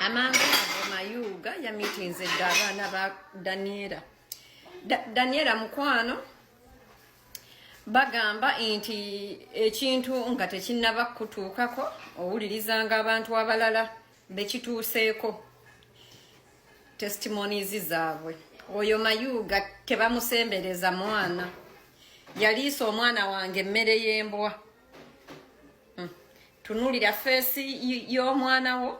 Amangu ago Mayuuga yamiitinze dda abaana ba Daniela. Daniela mukwano, bagamba nti ekintu nga tekinnaba kukutuukako owulirizanga abantu abalala bekituuseeko, testimonies zaabwe. Oyo Mayuuga tebamusembereza mwana. Yaliisa omwana wange emmere y'embwa. Tunulira face y'omwana wo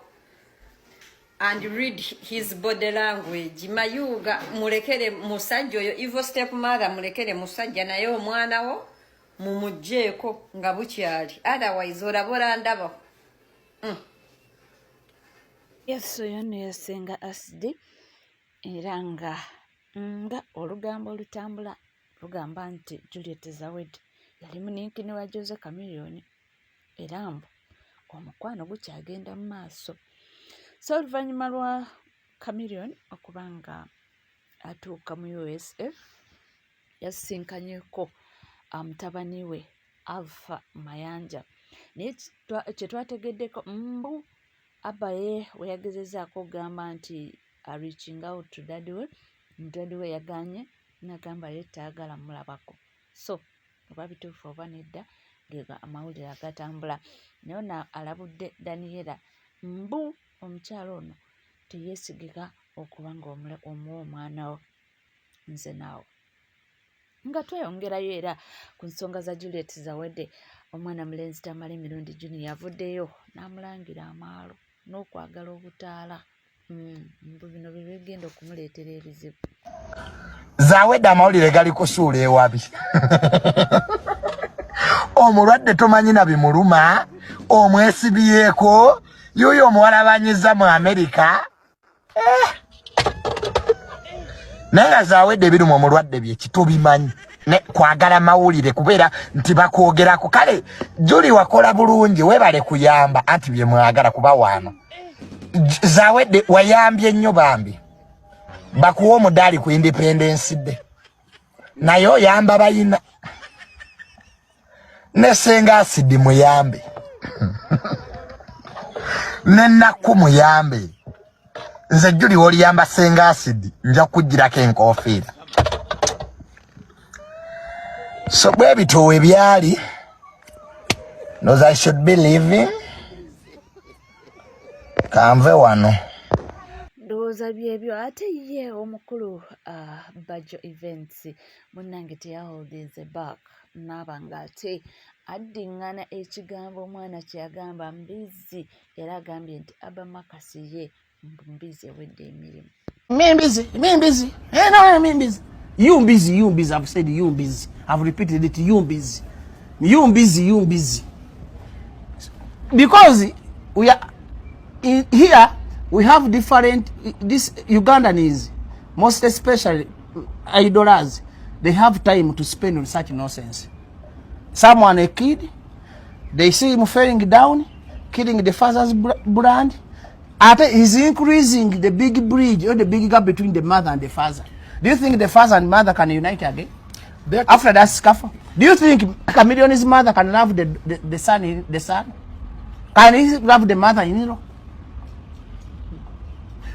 and read his body language. Mayuuga mulekere musajja oyo, evil step mother, mulekere musajja, naye omwana wo mumugjeeko nga bukyali, otherwise olaba orandaba. Yes, oyo nno yasenga Acid, era nga olugambo olutambula lugamba nti Juliet Zawedde yali muninkini wa Jose Chameleone, era mbu omukwano gukyagenda mu maaso. So oluvannyuma lwa Chameleone okuba nga atuuka mu USA, yasisinkanyeko mutabani we Alpha Mayanja, naye kye twategeddeko mbu Abba ye we yagezezzaako okugamba nti areaching out to daddy we, daddy we yagaanye n'agamba ye tayagala mulabako. So oba bituufu oba nedda, gego amawulire agatambula. Naye ono alabudde Daniela mbu omukyala ono teyeesigika okuba nga omuwa omwana wo. Nze naawe nga tweyongerayo era ku nsonga za Juliet Zawedde, omwana mulenzi Tamale Mirundi Junior avuddeyo n'amulangira amaalo n'okwagala obutaala, mbu bino bye bigenda okumuleetera ebizibu. Zawedde, amawulire gali kusuula ewabi. Omulwadde tomanyi na bimuluma, omwesibyeko yuyo omuwala banyiza mu Amerika, eh. Naye nga Zawedde ebiruma omulwadde byeki tobimanyi, ne kwagala mawulire kubeera nti bakwogerako. Kale Juli, wakola bulungi, webale kuyamba, anti bye mwagala kuba waano. Zawedde wayambye nnyo bambi, bakuwa omudaali ku Independence Day, naye oyamba bayina ne Senga Asidi muyambe, ne Nakku muyambe. Nze Juli, woliyamba Senga Asidi nja kukugirako enkofiira. So bwe bityo ebyali knows I should be leaving. Kanve wano. Ndowooza byebyo. Ate ye omukulu Bajo Events munnange teyaholdinze back, n'aba ng'ate addiŋŋana ekigambo omwana kye yagamba mbizi, era agambye nti Abba Marcus ye mbizi ewedde emirimu. Me busy, me busy. Hey, no, me busy. You busy, you busy. I've said you busy. I've repeated it. You busy. You busy, you busy. Because we are in, here, we have different, this Ugandan most especially idolers, they have time to spend on such nonsense. Someone, a kid, they see him falling down, killing the father's brand. Ate he's increasing the big bridge or the big gap between the mother and the father. Do you think the father and mother can unite again after that scuffle? Do you think Chameleone's mother can love the son? The son? Can he love the mother-in-law?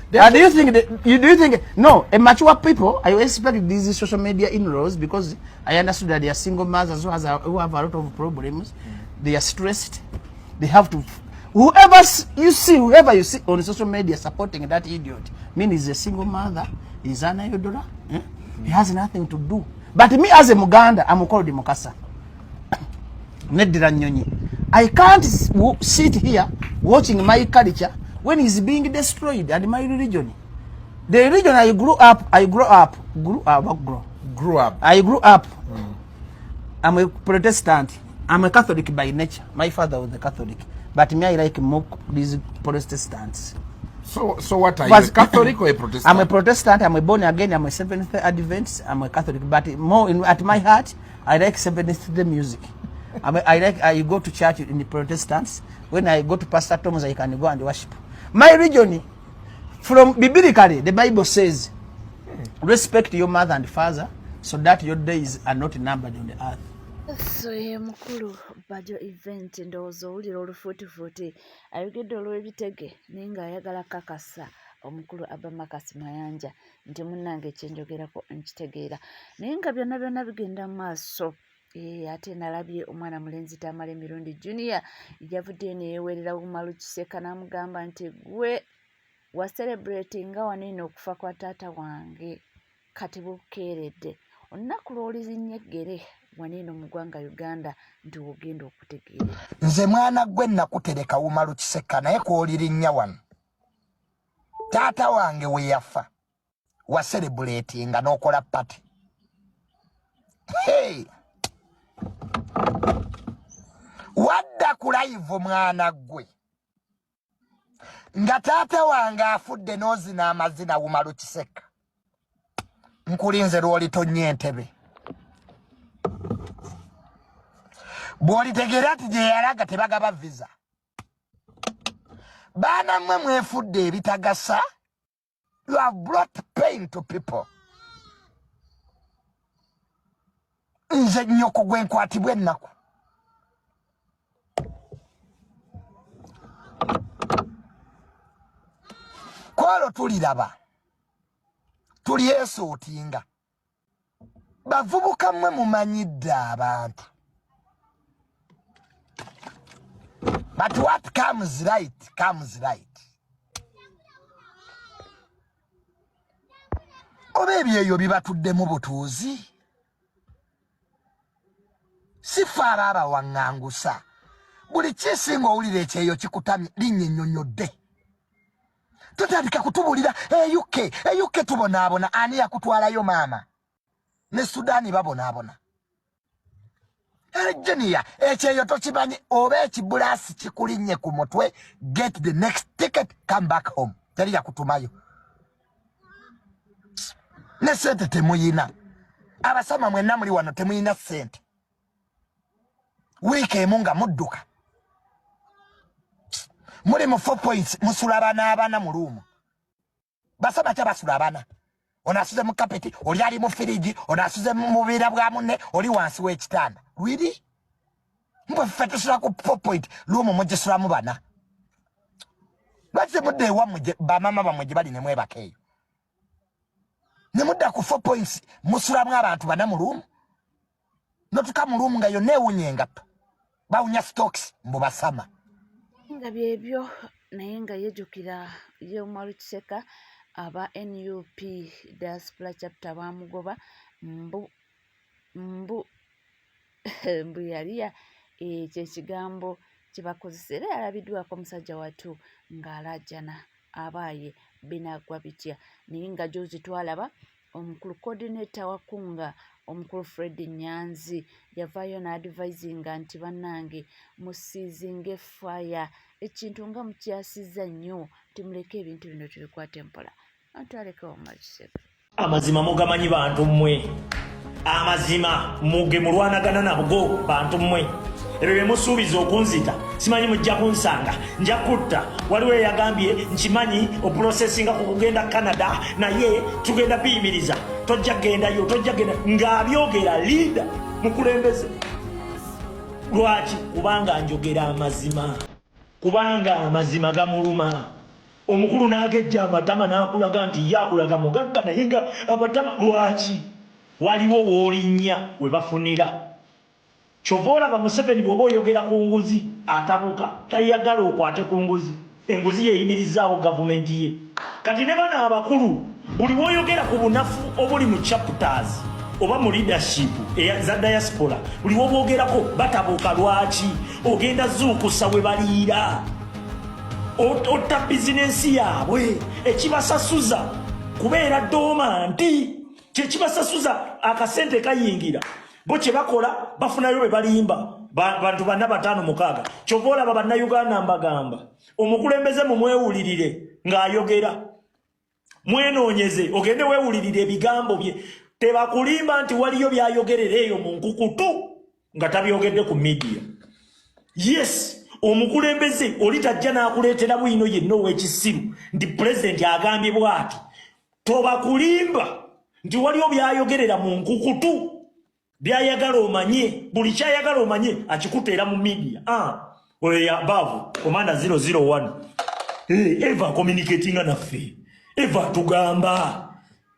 Do you think that, you do you think, no, a mature people, I expect these social media in-laws, because I understood that they are single mothers who have a lot of problems. They are stressed. They have to, whoever you see on social media supporting that idiot, mean he's a single mother, he's an idol, eh? He has nothing to do. But me as a Muganda, I'm called Mukasa. Neddira nnyonyi. I can't sit here watching my culture when it's being destroyed and my religion. The religion I grew up, I grew up, grew up, grow. Grew up. I grew up. I'm a Protestant. I'm a Catholic by nature. My father was a Catholic. But me, I like more these Protestants. So what are you, a Catholic or a Protestant? I'm a Protestant. I'm a born again. I'm a Seventh Adventist. I'm a Catholic. But more at my heart, I like Seventh Day music. I like. I go to church in the Protestants. When I go to Pastor Thomas, I can go and worship. My religion, from biblically, the Bible says, respect your mother and father, so that your days are not numbered on the earth. So ye mukulu. Bajo event ndowooza owulira olufuutifuuti ayogedde olw'ebitege naye ng'ayagala kakasa omukulu Abba Marcus Mayanja nti munnange kyenjogerako nkitegeera naye nga byonna byonna bigenda mu maaso. Ate nalabye omwana mulenzi Tamale Mirundi Junior yavuddeyo neyewerera Umaru Kiseka n'amugamba nti gwe wa celebratinga wano eno okufa kwa taata wange kati bukeeredde olunaku lw'olizinnya eggere wano eno mu ggwanga Uganda nti wogenda okutegeera. Nze mwana gwe nakutereka Umaru Kiseka naye kw'olirinnya wano taata wange we yafa wa celebratinga n'okola party. Hey! Wadda ku live mwana gwe nga taata wange afudde n'ozina amazina Umaru Kiseka, nkulinze lw'olitonnya entebe bw'olitegeera nti gye yalaga tebagaba visa. Baana mmwe mwefudde ebitagasa. You have brought pain to people. Nze nnyoko gwe nkwatibwa ennaku. Kwolwo tuliraba tulyesuutinga. Bavubuka mmwe mumanyidde abantu. But what comes right comes right. Oba ebyeyo bibatuddemu butuuzi, si ffe abaabawaŋŋangusa. Buli kisinga owulira ekyeyo kikutamye, linnya ennyonnyodde. Totandika kutubulira e UK, e UK tubonaabona. Ani yakutwalayo maama? Ne Sudaani babonaabona. Junior, ekyeyo tokimanyi, oba ekibulaasi kikulinnye ku mutwe, get the next ticket, come back home. Teri yakutumayo. Ne sente temuyina. Abasama mwenna muli wano temuyina sente. Wiiki emu nga mudduka. Muli mu 4 points, musula abana abana mu ruumu. Basama kya basula abana. Ono asuze mu kapeti, oli ali mu firiji, ono asuze mu bubiira bwa munne, oli wansi w'ekitanda. Really? Mbwe ffe tusula ku 4 point, luumu mugisulamu bana. Lwaki temudda ewammwe bamaama bammwe gye bali ne mwebaka eyo? Ne mudda ku 4 points, musulamu abantu bana mu luumu. Notuka mu luumu nga yonna ewunya engatto. Bawunya stocks mbu basama. Nga byebyo naye nga yejjukira ye Umaru Kiseka aba NUP Diaspora Chapter baamugoba mbu mbu mbu yaliya ekyo ekigambo kye bakozesa era yalabiddwako omusajja wattu ng'alaajana abaaye binaggwa bitya naye nga gy'ozi twalaba omukulu coordinator wa Kunga omukulu Fred Nyanzi yavaayo n'advisinga nti bannange musiizinge fire ekintu nga mukyasizza nnyo nti muleke ebintu bino tubikwate mpola. Antwaleke Umaru Kiseka. Amazima mugamanyi bantu mmwe, amazima muge mulwanagana nabwo bantu mmwe. Ebyo bye musuubiza okunzita simanyi mujja kunsanga nja kutta. Waliwo eyagambye nkimanyi opulosesinga ku kugenda Canada naye tugenda biyimiriza, tojja kugendayo, tojja kugenda, ng'abyogera leader mukulembeze. Lwaki? Kubanga njogera amazima, kubanga amazima gamuluma. Omukulu n'agejja amatama n'akulaga nti ye akulaga mugagga naye nga amatama. Lwaki? Waliwo w'olinnya we bafunira. Kyova olaba Museveni bw'oba oyogera ku nguzi atabuka, tayagala okwate ku nguzi. Enguzi yeeyimirizaawo gavumenti ye. Kati ne bano abakulu buli w'oyogera ku bunafu obuli mu chapters oba mu leadership za diaspora, buli w'obwogerako batabuka. Lwaki? Ogenda zuukusa we baliira, otta bizinensi yaabwe. Ekibasasuza kubeera dooma nti kyekibasasuza akasente kayingira bo kye bakola bafunayo be balimba bantu 4 5 6. Kyova olaba bannayuganda mbagamba omukulembeze mumwewulirire ng'ayogera, mwenoonyeze ogende weewulirire ebigambo bye. Tebakulimba nti waliyo by'ayogerera eyo mu nkukutu nga tabyogedde ku media. Yes, omukulembeze oli tajja n'akuleetera bwino yenna ow'ekisiru nti pulezidenti agambye bw'ati. Tobakulimba nti waliwo by'ayogerera mu nkukutu. Byayagala omanye, buli kyayagala omanye akikuteera mu media. Ah, oyo ya baavu komanda 001. Hey, Eva communicatinga naffe, Eva atugamba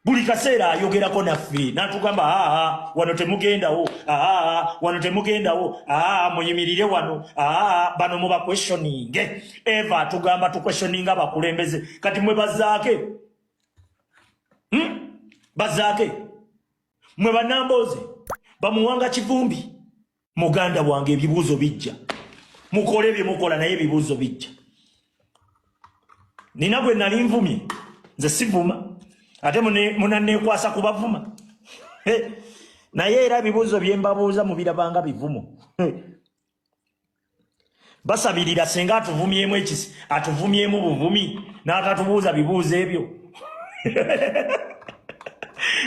buli kaseera, ayogerako naffe n'atugamba, aa wano temugendawo, aa wano temugendawo, aa muyimirire wano, aa bano muba questioninge. Eva atugamba tuquestioninga abakulembeze. Kati mwe bazaake, Bazaake mwe banambooze bamuwanga kivumbi, muganda wange, ebibuuzo bijja. Mukole bye mukola, naye ebibuuzo bijja. Nina gwe nali nvumye, nze sivuma, ate munaneekwasa kubavuma. Naye era ebibuuzo bye mbabuuza mubirabanga bivumo. Basabirira senga atuvumyemu ekisi, atuvumyemu buvumi n'atatubuuza bibuuzo ebyo.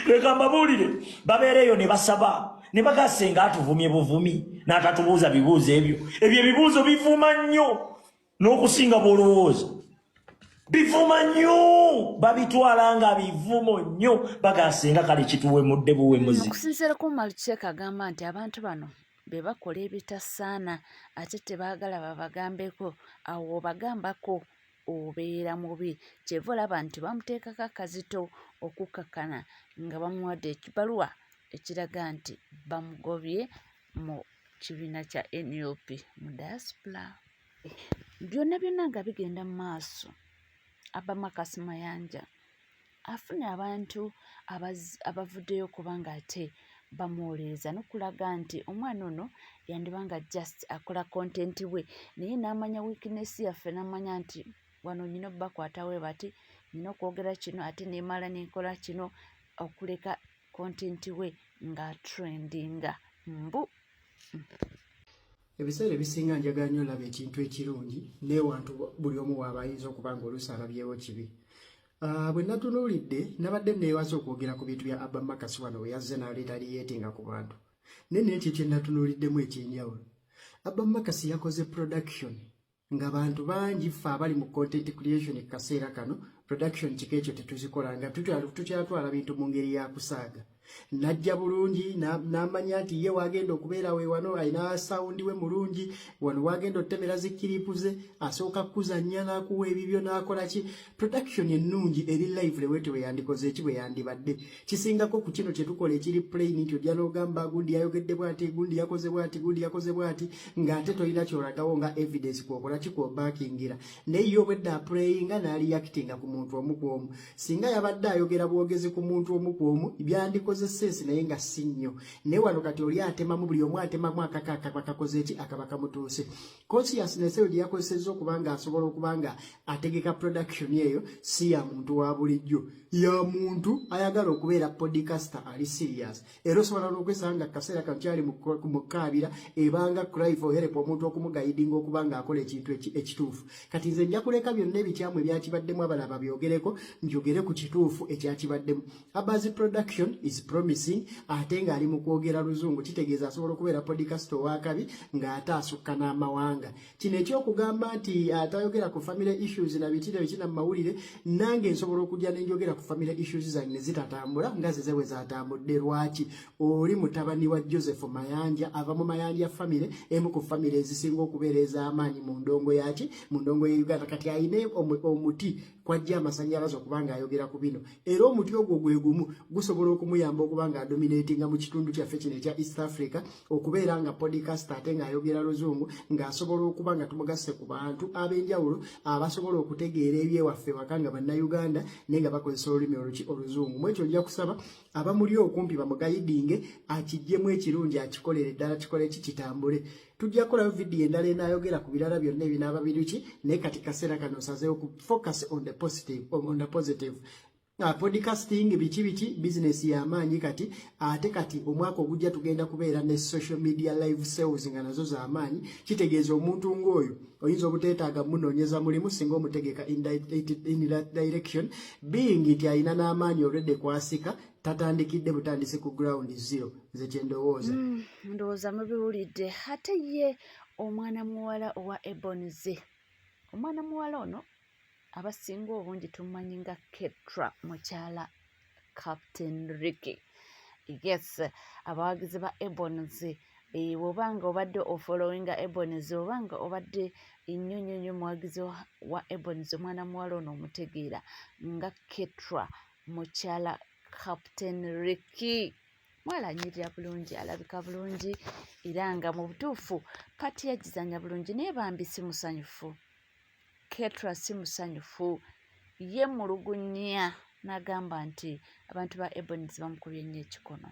Leka mbabuulire, babeereeyo ne basaba ne bagaa senga atuvumye buvumi n'atatubuuza bibuuzo ebyo. Ebyo ebibuuzo bivuma nnyo n'okusinga bw'olowooza, bivuma nnyo, babitwala nga bivumo nnyo. Bagaa senga kale kituwemudde buwemuzi. Okusinziira ku Malukiseeka, agamba nti abantu bano be bakola ebitasaana ate tebaagala babagambeko. Awo obagambako obeera mubi. Kyeva olaba nti bamuteekako akazito okukkakkana nga bamuwadde ekibaluwa ekiraga nti bamugobye mu kibiina kya NUP mu diaspora. Byonna byonna nga bigenda mu maaso, Abba Marcus Mayanja afunye abantu abavuddeyo kubanga ate bamuwolereza n'okulaga nti omwana ono yandiba nga just akola content we, naye n'amanya weakness yaffe, n'amanya nti wano nyina obbakwata we bati, nyina okwogera kino, ate neemala nenkola kino okuleka content we nga trendinga mbu. Ebiseera ebisinga njagala nnyo olaba ekintu ekirungi newantu buli omu waaba ayinza okuba nga oluusi alabyewo kibi. Bwe natunuulidde, nabadde neewaza okwogera ku bintu bya Abba Marcus wano we yazze n'aleeta liyeetinga ku bantu, naye naye ekyo kye natunuuliddemu ekyenjawulo, Abba Marcus yakoze production nga bantu bangi ffe abali mu content creation ku kaseera kano production kika ekyo tetuzikola, nga tukyatwala bintu mu ngeri ya kusaaga. Najja bulungi n'amanya nti ye wagenda okubeera we wano alina sound we mulungi, wano wagenda otemera zi clip ze, asooka kuzannya n'akuwa ebibyo n'akola ki, production ennungi eri live lewete bwe yandikoze eki bwe yandibadde kisingako ku kino kye tukola ekiri plain, nti ojja n'ogamba gundi yayogedde bw'ati, gundi yakoze bw'ati, gundi yakoze bw'ati, ng'ate tolina kyolagawo nga evidence kwokola kikwobakingira. Naye ye obwedda aplayinga n'areactinga ku muntu omu ku omu. Singa yabadde ayogera bwogezi ku muntu omu ku omu, byandikoze sense, naye nga si nnyo. Naye wano kati oli atemamu, buli omu atemamu akaka akaba kakoze eki akaba kamutuuse. Consciousness eyo gye yakozesezza okuba nga asobola okuba nga ategeka production eyo si ya muntu wa bulijjo, ya muntu ayagala okubeera podcaster ali serious. Era osobola n'okwesanga nga kaseera kano kyali mu kaabira ebanga cry for help, omuntu okumuguidinga okuba nga akola ekintu ekituufu. Kati nze nja kuleka byonna ebikyamu ebyakibaddemu abalala babyogereko, njogere ku kituufu ekyakibaddemu. Abba's production is promising, ate ng'ali mu kwogera luzungu, kitegeeza asobola okubeera podcast owakabi ng'ate asukka n'amawanga. Kino ekyokugamba nti atayogera ku family issues na biki na biki na mawulire, nange nsobola okujja ne njogera ku family issues zange ne zitatambula nga zize bwe zatambudde. Lwaki? Oli mutabani wa Joseph Mayanja, ava mu Mayanja family, emu ku family ezisinga okubeera ez'amaanyi mu ndongo yaki, mu ndongo ye Uganda. Kati ayine omuti kwajja amasannyalaze okuba nga ayogera ku bino, era omuti ogwo gwe gumu gusobola okumuyamba okuba nga adominatinga mu kitundu kyaffe kino ekya East Africa, okubeera nga podcast ate ng'ayogera luzungu, ng'asobola okuba nga tumugasse ku bantu ab'enjawulo abasobola okutegeera ebyewaffe waka nga Bannayuganda, naye nga bakozesa olulimi oluki, oluzungu. Mu ekyo nja kusaba abamuli okumpi bamuguidinge, akiggyemu ekirungi, akikolere ddala, kikole ki, kitambule. Tujja kukolayo vidiyo endala enaayogera ku birala byonna ebinaaba biriki, naye kati kaseera kano nsazeewo ku focus on the positive, on the positive. Podcasting biki biki, business y'amaanyi kati. Ate kati omwaka ogujja tugenda kubeera ne social media live sales nga nazo z'amaanyi. Kitegeeza omuntu ng'oyo oyinza obuteetaaga munoonyeza mulimu singa omutegeka in that direction, being nti alina n'amaanyi already kwasika, tatandikidde butandisi ku ground zero. Nze kyendowooza. Ndowooza mubiwulidde. Ate ye omwana muwala owa Ebonies, omwana muwala ono abasinga obungi tumumanyi nga Ketra, mukyala Captain Ricky. Yes, abawagizi ba Ebonies, bw'oba nga obadde ofollowinga Ebonies, oba nga obadde nnyo nnyo nnyo muwagizi wa Ebonies, omwana muwala ono omutegeera nga Ketra, mukyala Captain Ricky. Mwala anyirira bulungi, alabika bulungi, era nga mu butuufu part yagizanya bulungi, naye bambi si musanyufu. Ketra si musanyufu, ye mulugunya n'agamba nti abantu ba Ebonies bamukubye nnyo ekikono.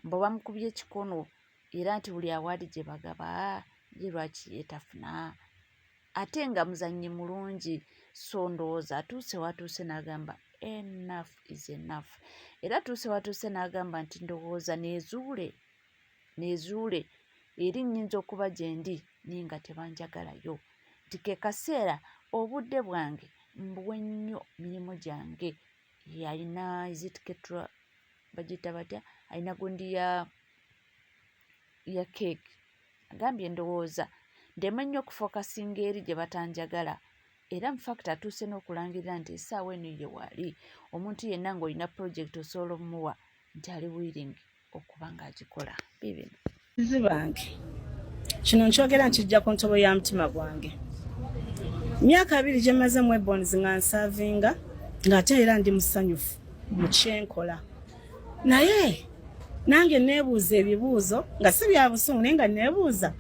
Mbu bamukubye ekikono, era nti buli award gye bagaba ye lwaki yeetafuna, ate nga muzannyi mulungi. So ndowooza atuuse watuuse n'agamba enough is enough, era atuuse watuuse n'agamba nti ndowooza neezuule neezuule eri nnyinza okuba gye ndi naye nga tebanjagalayo, nti ke kaseera obudde bwange mbuwe nnyo mirimu gyange. Alina, is it Ketra, bagiyita batya, alina gundi ya cake. Agambye ndowooza ndeme nnyo okufokasinga eri gye batanjagala, era in fact atuuse n'okulangirira nti essaawa eno ye waali omuntu yenna ng'olina project osobola omuwa, nti ali willing okuba ng'agikola. Biibino. Bange, kino nkyogera nkijja ku ntobo ya mutima gwange. Myaka 20 gye mmaze mu Ebonies nga nservinga, ng'ate era ndi musanyufu mu kyenkola, naye nange neebuuza ebibuuzo nga si bya busungu, naye nga neebuuza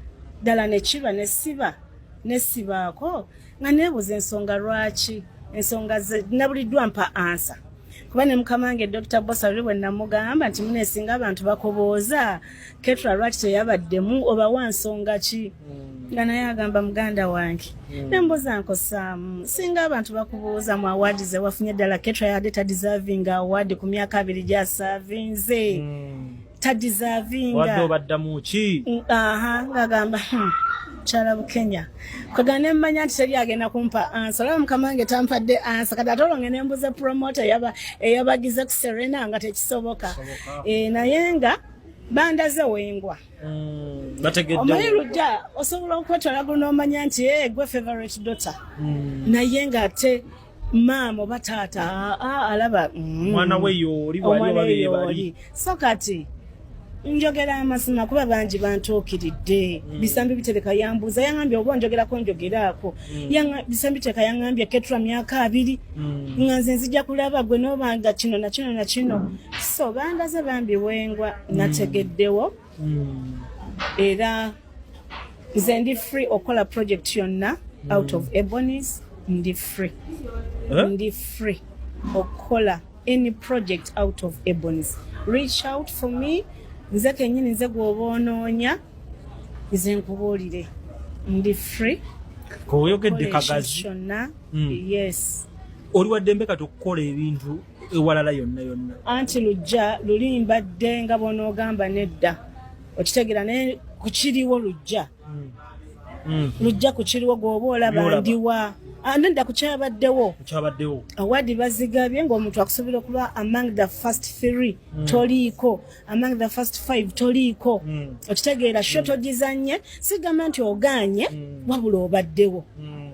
ddala ne kiba ne siba ne sibaako, nga neebuuza ensonga lwaki ensonga nabuliddwa mpa answer. Kuba ne mukama wange Dr. Bosa luli bwe namugamba nti muneesinga abantu bakobooza Ketra lwaki teyabaddemu, obawa nsonga ki? Nga naye agamba muganda wange, nembuuza nkosaamu, singa abantu bakubuuza mu award ze wafunye, ddala Ketra yadde tadeserving award ku myaka 20 gyaservinze? Tadeservinga? Wadde obaddamu ki? Aha, ngagamba kyala Bukenya kwega nemmanya nti teri agenda kumpa answer. Olaba mukama wange tampadde answer, kati ate olwo ngende mbuuza promoter eyabagize ku Serena, nga tekisoboka. Naye nga bandaze wengwa. Bategedde. Omanyi lujja osobola okwetwala guno n'omanya nti, "Eh, gwe favorite daughter," naye ng'ate maama oba taata alaba Omwana we yooli wali omwana oba we be bali. yooli. So kati njogera amazima kuba bangi bantuukiridde. Bisambi Bitereka yambuuza, yaŋambye oba onjogerako njogeraako. Bisambi Bitereka yaŋambye Ketra myaka 20 nga nze nzija kulaba gwe n'obanga kino na kino na kino. So bandaze bambi wengwa, nategeddewo, era nze ndi free okukola project yonna out of Ebonies. Ndi free. Eh? Ndi free okukola any project out of Ebonies. Reach out for me, nze kenyini, nze gwoba onoonya, nze nkubuulire, ndi free. Koyogedde okukola ekintu kagazi. kyonna. Yes. Oli waddembe kati okukola ebintu ewalala yonna yonna. Anti lujja luli mbadde nga bw'onoogamba nedda, okitegeera, naye kukiriwo lujja lujja kukiriwo gweoba olaba. By'olaba. Ndiwa. Ah, nedda, kukyabaddewo. Kyabaddewo. Award bazigabye ng'omuntu akusobola okuba among the first three, toliiko among the first five, toliiko, okitegeera, show togizanye. Sigamba nti oganye, wabula obaddewo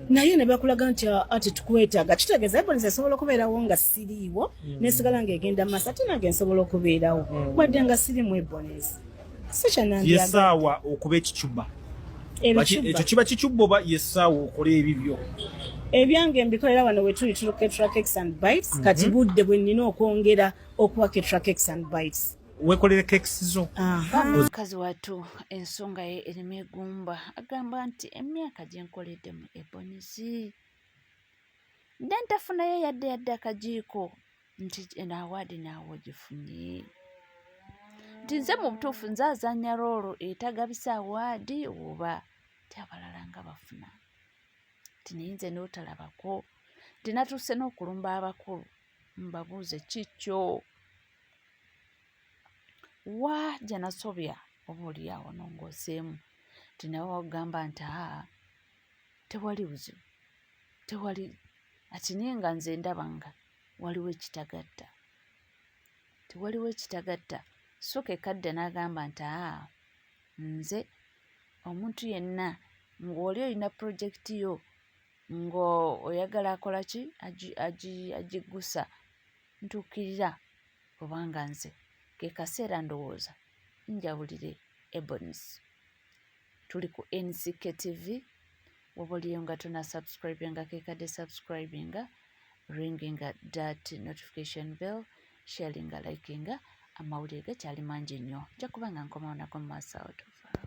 naye ne bakulaga nti, "Ah, ati tukwetaaga." Kitegeeza Ebonies esobola okubeerawo nga siriiwo, nesigala ng'egenda maaso, ate nange nsobola okubeerawo wadde nga siri mu Ebonies. Si kyanandyagadde. Yesaawa okuba ekicuba. Ebicuba. Ekyo kiba kicuba oba yesaawa okola ebibyo? Ebyange mbikolera wano wetuli, tuli Ketra Cakes and Bites. Kati budde bwe nnina okwongera okuwa Ketra Cakes and Bites. Wekolere cakes zo. Aha. Mukazi wattu ensonga ye erimu egumba, agamba nti emyaka gye nkoledde mu Ebonies dde ntafunayo yadde yadde akajiiko, nti eno award naawe ogifunye, nti nze mu butuufu nze azannya role etagabisa award, oba ti abalala nga bafuna, nti naye nze n'otalabako, nti natuuse n'okulumba abakulu mbabuuze kikyo wa gye nasobya, oba oli awo nongooseemu, nti nawe wagamba nti aa tewali buzibu, tewali ati, naye nga nze ndaba nga waliwo ekitagatta, tewaliwo ekitagatta. So ke kadde n'agamba nti aa nze omuntu yenna ng'oli olina project yo ng'oyagala akola ki agiggusa, ntuukirira. Kubanga nze ke kaseera ndowooza njawulire Ebonies. Tuli ku NCK TV. Woba oliyo nga tona subscribinga, kekadde subscribinga, ringinga that notification bell, sharinga, likinga. Amawulire gakyali mangi nnyo, nja kuba nga nkomawo nako mu maaso awo. Tuvaawo.